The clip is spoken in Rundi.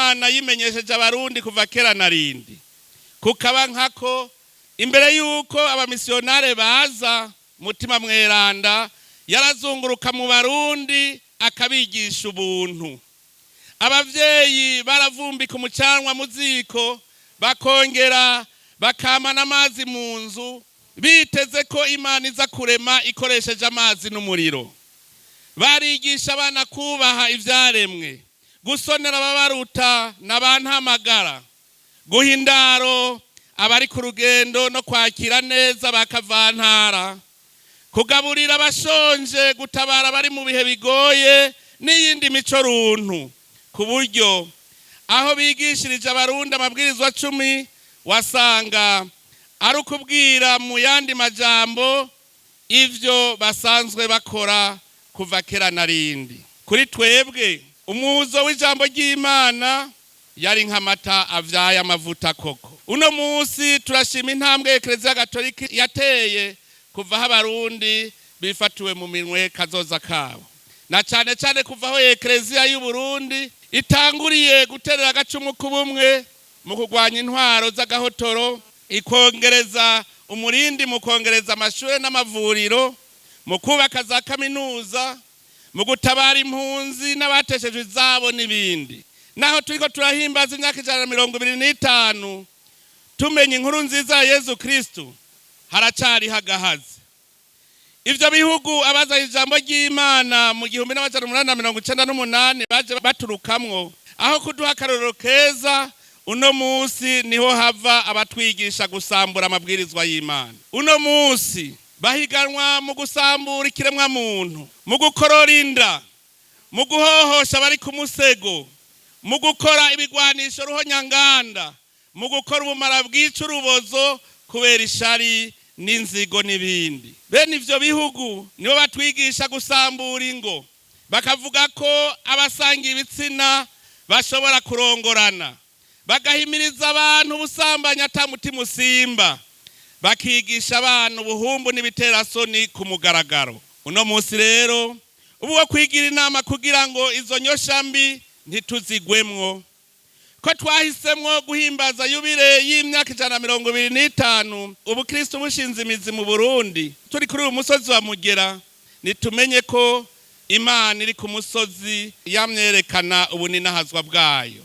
Imana yimenyesheje Abarundi kuva kera na rindi, kukaba nkako imbere y'uko abamisiyonare baza, Mutima Mweranda yarazunguruka mu Barundi akabigisha ubuntu. Abavyeyi baravumbika umucanwa mu ziko, bakongera bakamana amazi mu nzu, biteze ko Imana iza kurema ikoresheje amazi n'umuriro. Barigisha abana kubaha ivyaremwe, gusonera ababaruta na ba ntamagara, guha indaro abari ku rugendo no kwakira neza bakavantara, kugaburira abashonje, gutabara abari mu bihe bigoye n'iyindi mico runtu, ku buryo aho bigishirije Abarundi amabwirizwa 10 wasanga ari ukubwira mu yandi majambo ivyo basanzwe bakora kuva kera na rindi. Kuri twebwe umuzo w'ijambo ry'Imana yari nk'amata avyaye amavuta koko. Uno munsi turashima intambwe Ekereziya Gatolika yateye kuva aho Abarundi bifatiwe mu minwe kazoza kabo, na cane cane kuva aho Ekereziya y'u Burundi itanguriye guterera agacumu k'ubumwe mu kurwanya intwaro z'agahotoro, ikongereza umurindi mu kongereza amashure n'amavuriro, mu kubaka za kaminuza, mu gutabara impunzi n'abateshejwe izabo n'ibindi. Naho turiko turahimbaza imyaka 125 tumenya inkuru nziza ya Yezu Kristu, haracariho agahazi. Ivyo bihugu abazanye ijambo ry'Imana mu 1898 baje baturukamwo, aho kuduha akarorero keza, uno munsi niho hava abatwigisha gusambura amabwirizwa y'Imana. Uno munsi bahiganwa mu gusambura ikiremwa muntu, mu gukorora inda, mu guhohosha abari ku musego, mu gukora ibigwanisho ruhonyanganda, mu gukora ubumara bwica urubozo kubera ishari n'inzigo n'ibindi. Bene ivyo bihugu nibo batwigisha gusambura ingo, bakavuga ko abasanga ibitsina bashobora kurongorana, bagahimiriza abantu ubusambanyi ata mutima usimba, bakigisha abantu ubuhumbu n'ibiterasoni ku mugaragaro. Uno munsi rero ubu wo kwigira inama kugira ngo izo nyosha mbi ntituzigwemwo, ko twahisemwo guhimbaza yubile y'imyaka 125 ubukristo bushinze imizi mu Burundi, turi kuri uyu musozi wa Mugera, nitumenye ko Imana iri ku musozi yamyerekana ubuninahazwa bwayo.